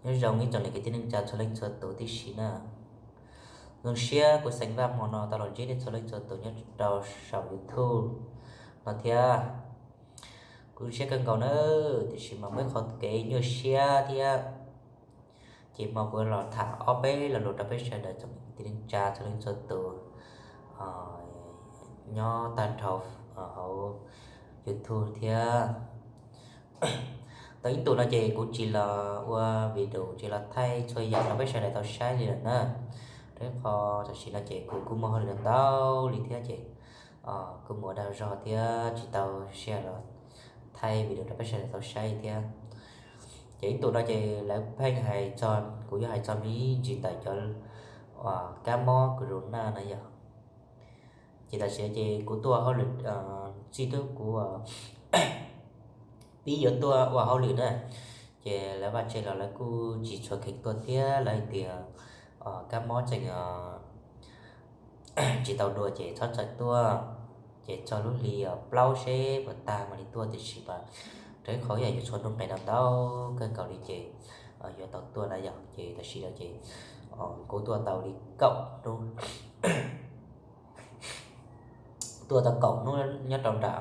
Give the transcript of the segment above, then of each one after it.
Nyob zoo ib tsoom niam kwv tij neej tsa txhua leej txhua tus tib si na. Zoo siab kuv Xeem Vaj hmo no tau los ntsib nej txhua leej txhua tus nyob rau saum YouTube no thiab. Kuv zoo siab kawg nkaus nawb, tiam sis mas muaj ib qho kev nyuaj siab thiab. Ces hmo kuv los tham ob peb lo lus rau peb sawv daws txhua leej txhua tus nyob tag nrho hauv YouTube thiab. Tau ib ntus no ces kuv tsis los ua video, tsis los thaij txhua yam rau peb sawv daws tau saib li lawm na. Rau qhov tam sim no ces kuv kuj muaj hauj lwm ntau li thiab ces kuj mus ua dag zog thiab tsis tau sij hawm los thaij video rau peb sawv daws tau saib li thiab. Ces ib ntus no ces lawv pheej hais txog, kuv yuav hais txog me ntsis ntawm cov kab mob corona no yog. Ces tam sim no ces kuv tuaj hauj lwm, txij tub kuv pib yuav tuaj ua hauj lwm na, ces lawv vaj tse los lawv kuj tsis tshua kheev tuaj thiab, lawv hais tias kab mob tseem tsis tau dua ces txhob txawm tuaj, ces txog lub hli plaub seb puas tag mam li tuaj, tiam sis mas rau qhov yam yuav tshuav nuj nqes ntau ntau kawg nkaus li ces yuav tau tuaj na yog. Ces tam sim no ces kuv tuaj tau li kaum hnub, tuaj tau kaum hnub nyob rau nram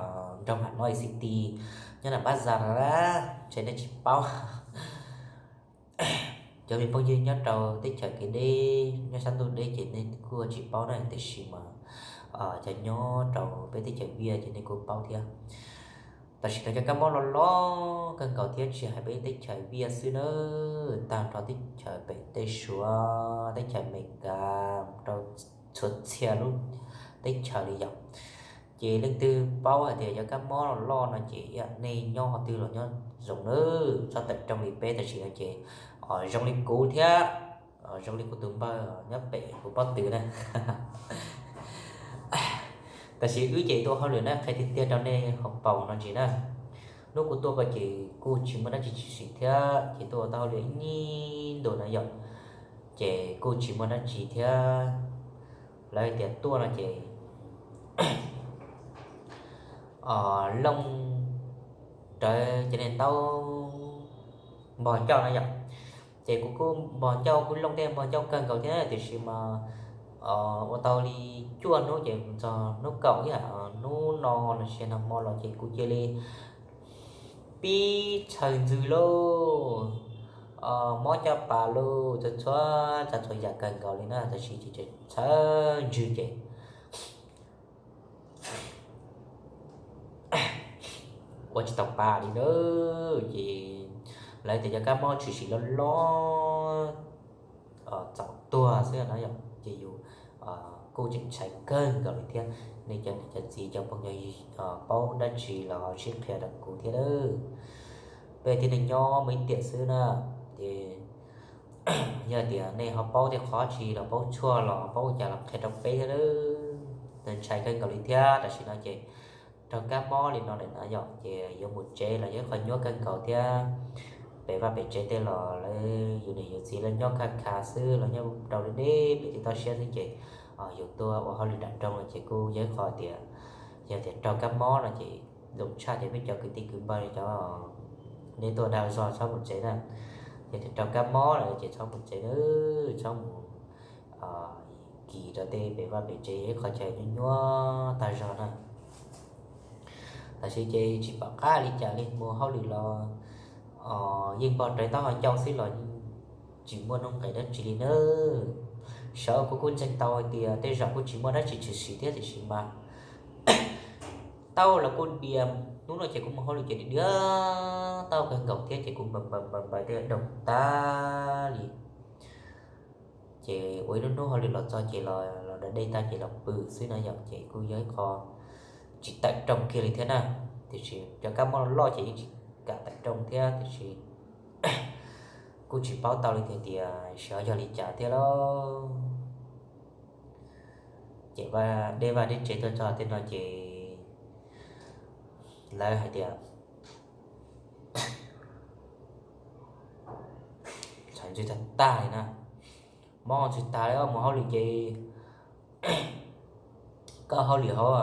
nroog Hà Nội City, nyob nram Pab Za no na, ntshe nej tsis paub. Cov me phooj ywg nyob rau teb chaws kev deb, nyob sab ntuj deb ces nej kuj tsis paub na, tiam sis mas cov nyob rau peb teb chaws Viaj ces nej kuj paub thiab. Tam sim no cov kab mob loj loj kawg nkaus thiab tsis hais peb teb chaws Viaj xwb na, tag nrho teb chaws pem tej Suav, teb chaws Amelikas, rau txhua txhia lub teb chaws li yom. Ces leej twg paub hais tias cov kab mob loj loj no ces nej nyob qhov twg los nyob zoo nawb, txhob tawm rooj li peb tam sim no ces zoo li kuv thiab, zoo li kuv tus npawg nyob pem kuv pob tw na. Tam sim wb ces tuaj hauj lwm na, qhia tiag tiag rau nej hauv paus no ntsis na. Hnub kuv tuaj ko ces kuj tsis muaj dab tsi tshwm sim thiab, ces tuaj ua tau hauj lwm ib ntus na yom, ces kuj tsis muaj dab tsi thiab. Lawv tias tuaj no ces looj rawv cov niag ntaub npog ncauj na yom. Ces kuv kuj npog ncauj, kuj looj tej npog ncauj kawg nkaus thiab, tiam sis mas ua tau li cuaj hnub ces txog hnub kaum ib yam hnub no los sis nag hmo los ces kuv cia li pib txhaws ntswg lauj, mob caj pas lauj, txhua txhua tsav txhua yam kawg nkaus li na, tab sis ces txhaws ntswg ces ua tsis tau pa li na. Ces lawv tias cov kab mob tshwm sim loj loj txaus tuag xwb no yom, ces yus kuj tseem ntshai kawg nkaus li thiab. Nej cov niam cov txiv cov phooj ywg paub dab tsi los sib qhia rau kuv thiab lawm. Peb thiab neeg nyob muaj ib tiam xwb na, ces yog tias nej ho paub tej qhov tsi los paub tshuaj los paub ua cas los qhia rau peb thiab lawm. Ntshai kawg nkaus li thiab, tam sim no ces raug kab mob li no lawm na yom, ces yuav mus tsev los yog ib qho nyuaj kawg nkaus thiab. Pem vaj pem tsev tej los lawv yus niam yus txiv lawv nyob kha kha xwb, los nyob rau deb deb pem tej toj siab xwb ces yus tuaj ua hauj lwm nram nroog no ces kuj yog ib qho tias, yog tias raug kab mob no ces zoo tshaj ces peb cov kwv tij kwv npawg cov, nej tuaj dag zog txhob mus tsev na. Yog tias raug kab mob no ces txhob mus tsev na, txhob mus kis rau tej pem vaj pem tsev, yog ib qho chaw nyuaj nyuaj tag zog na. Tab sis ces tsis pom qab li cas li, mus hauj lwm los yeej npog rawv taub hau ncauj xwb los tsis muaj nuj nqis dab tsi li na. Sawv kuv kuj ntseeg tau hais tias tej zaum kuj tsis muaj dab tsi tshwm sim thiab, tiam sis mas taub los kuj dias, hnub no ces kuv mus hauj lwm ces dias taub kawg nkaus thiab ces kuv npawg npawg npawg npawg tej doog tag li. Ces ua ib lub hnub hauj lwm los txog ces los da dej tag ces los pw xwb na yom, ces kuj yog ib qho tsis tawm rooj kiag li thiab na. Tiam sis cov kab mob loj ces yeej tsis kam tawm rooj thiab, tiam sis kuj tsis paub tau li tiag tias xyov yog li cas thiab lauj. Ces deb vaj deb tsev tuaj txog tej no ces lawv hais tias txhaws ntswg tag tag li na, mob ntswg tag li, mus hauj lwm ces koj hauj lwm hauv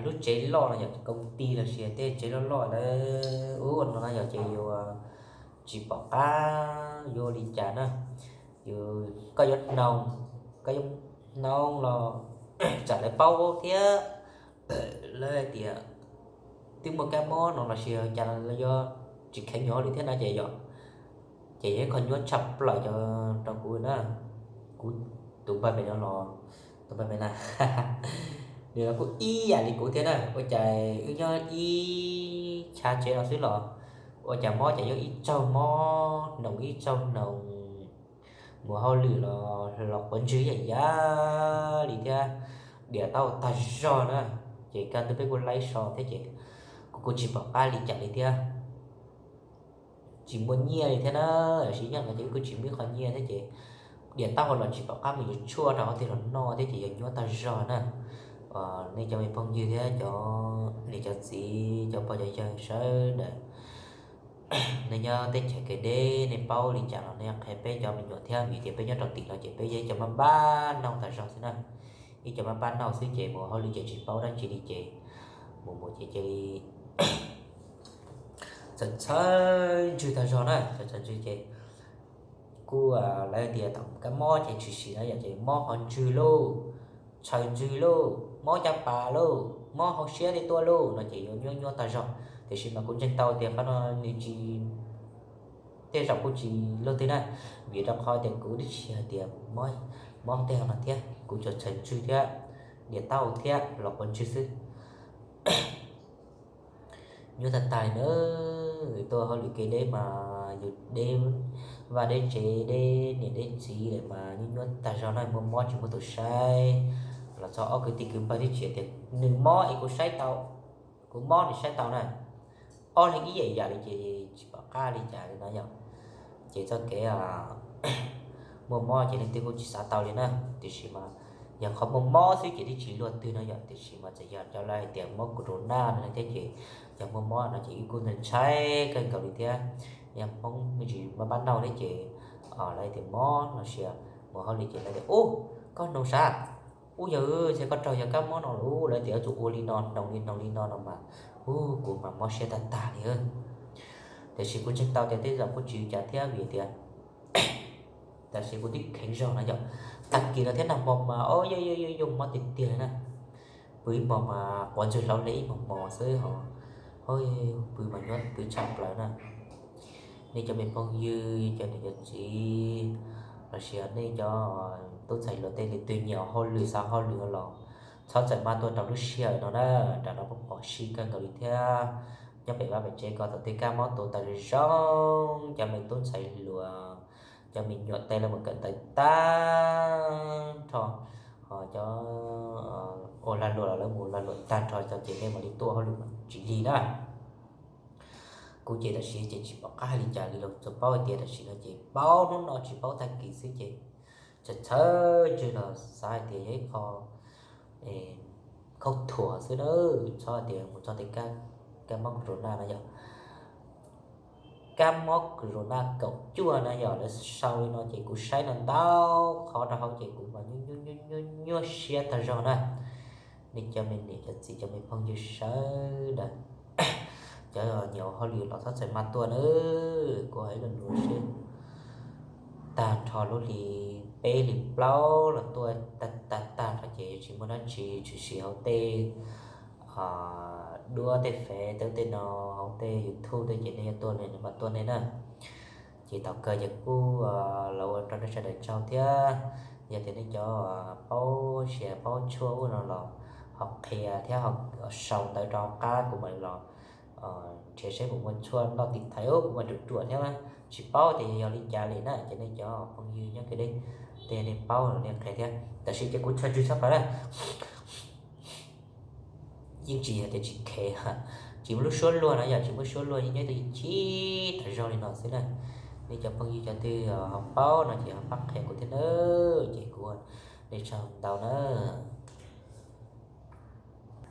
lub tsev loj no yom, koom tij los sis tej tsev loj loj lawv ua no na yom, ces yus tsis pom qab yuav ua li cas na. Yus, koj yuav hnoos, koj yuav hnoos los tsam lawv paub thiab, lawv hais tias twb muaj kab mob no los sis cas lawv yuav tsis kheev yuav hauj lwm thiab na ces yog, ces yog ib qho nyuaj tshaj plaws rau kuv na. Kuv tus npawg pem no los, tus npawg pem na, nws los kuj ib yam li kuv thiab na, ua cas wb nyob ib chav tsev no xwb los ua cas mob ces yog ib tsaug mob hnoos ib tsaug hnoos, mus hauj lwm los los quav ntswg yam yam li thiab, diam tau tag zog na. Ces kaj ntug peb kuj laib so thiab ces kuv kuj tsis pom qab li cas li thiab, tsis muaj nyiaj li thiab na, sis nyob no ces wb kuj tsis muaj ib qho nyiaj thiab ces diam taub hau los tsis pom qab mus yuav tshuaj rau qhov twg los noj thiab ces yog nyuaj tag zog na. Nej cov me phooj ywg thiab cov niam cov txiv cov pog cov yawg sawv daws, nej nyob teb chaws kev deb nej paub li cas los nej qhia peb cov me nyuam thiab, vim tias peb nyob rau tim no ces peb yog ib cov maj pab nauj tag zog xwb na. Ib cov maj pab nauj xwb ces mus hauj lwm ces tsis paub dab tsi li ces mus mus ces cia li txhawj txhawj ntswg tag zog na, txhawj txhawj ntswg ces kuj lawv tias thaum kab mob ces tshwm sim na yom, ces mob qhov ntswg lauj, txhawj ntswg lauj, mob caj pas lauj, mob hauv siab tej tuaj lauj no ces yuav nyuaj nyuaj tag zog. Tiam sis mas kuv ntseeg tau tias qhov no nws tsis tej zaum kuj tsis luaj twg na, vim rau qhov tias kuv twb tsis hais tias mob tej no thiab, kuv tsuas txhawj ntswg thiab diam taub hau thiab los quav ntswg xwb. Nyuaj tag tag li na, tuaj hauj lwm kev deb mas yus deb vaj deb tsev deb niam deb txiv lawm mas nyuaj nyuaj tag zog na, muaj mob tsis muaj tus saib. Los txog ob kwv tij kwv npawg twb tsis tias nws mob es kuv saib tau, kuv mob nws saib tau na, ob leeg ib yam yam li ces tsis pom qab li cas li no yom. Ces txoj kev muaj mob ces leej twg kuj tsis xav tau li na, tiam sis mas yog qhov muaj mob xwb ces twb tsis luaj twg no yom, tiam sis mas txawm yog cov lawv hais tias mob corona no thiab ces yog muaj mob no ces wb kuj ntshai kawg nkaus li thiab. Yog Hmoob me ntsis maj pab nauj thiab ces lawv tias mob no sis mus hauj lwm ces lawv tias ub, koj hnoos sav, ub yog, ntshe koj raug yog kab mob no lawm, lawv tias yuav tsum ua li no hnoos li hnoos li no no mas, ub kuv mas mob siab tag tag li. Tiam sis kuv ntseeg tau tias tej zaum kuj tsis ua cas thiab vim tias tam sim kuv twb kheev zog no yom. Tag kis no thiab nag hmo mas o yog yog yog mob tiag tiag li na. Pw ib hmos mas quav ntswg hlauv hli ib hmos hmos xwb ho, pw mas nyuaj twb tshaj plaws na. Nej cov me phooj ywg cov niam cov txiv los sis nej cov tub ntxhais hluas tej leej twg nyiam hauj lwm xav hauj lwm los txhob txawm maj tuaj rau lub sij hawm no na, tam no pom pom sij kawg nkaus li thiab. Nyob pem vaj pem tsev ko thaum twg kab mob tuag tas zoo zoo, cov me tub ntxhais hluas, cov me nyuam tej lawv mus kawm ntawv tag nrho, ho cov ua lag luam los lawv mus lag luam tag nrho ces nej mam li tuaj hauj lwm tsis lig na. Kuv ces tam sim ces tsis pom qab hais li cas li los tsuas paub hais tias tam sim no ces paub hnub no tsis paub tag kis xwb ces txhawj txhawj ntswg los xav hais tias yog ib qho khaub thuas xwb na, txhob hais tias mus txog tej kab mob corona no yog kab mob corona kaum cuaj na yog lawv sau li no ces kuv saib no ntau qhov rau hauv ces kuv mas nyuaj nyuaj siab tag zog na. Nej cov me niam cov txiv cov me phooj ywg sawv daws, cov nyiam ua hauj lwm los txhob txawm maj tuaj na. Kuv hais ib lo lus seb tag nrho lub hli peb hli plaub los tuaj tag tag tag nrho ces yuav tsis muaj dab tsi tshwm sim hauv tej duab tej fev tej no, hauv tej YouTube tej ces nej yuav tuaj nej mam tuaj nej na. Ces thaum kawg ces kuj los ua rau nej sawv daws tsaug thiab. Yog tias nej cov paub siab paub tshuaj ub no los ho qhia thiab ho sau ntawv rau qab kuv mam los nrhiav seb puas muaj tshuaj noj tim thaiv kuv mam ruam ruam thiab. Tsis paub tias yog li cas li na ces nej cov phooj ywg nyob kev deb tej nej paub los nej qhia thiab. Tam sim ces kuv txhawj ntswg tshaj plaws na. Yeej tsis yog tias tsis khev, tsis muaj lub suab luag no yog tsis muaj suab luag yeej nyob tuaj chib tas zog li no xwb na. Nej cov phooj ywg cov twg ho paub no ces ho pab qhia kuv thiab na. Ces kuv, nej tsaug ntau na.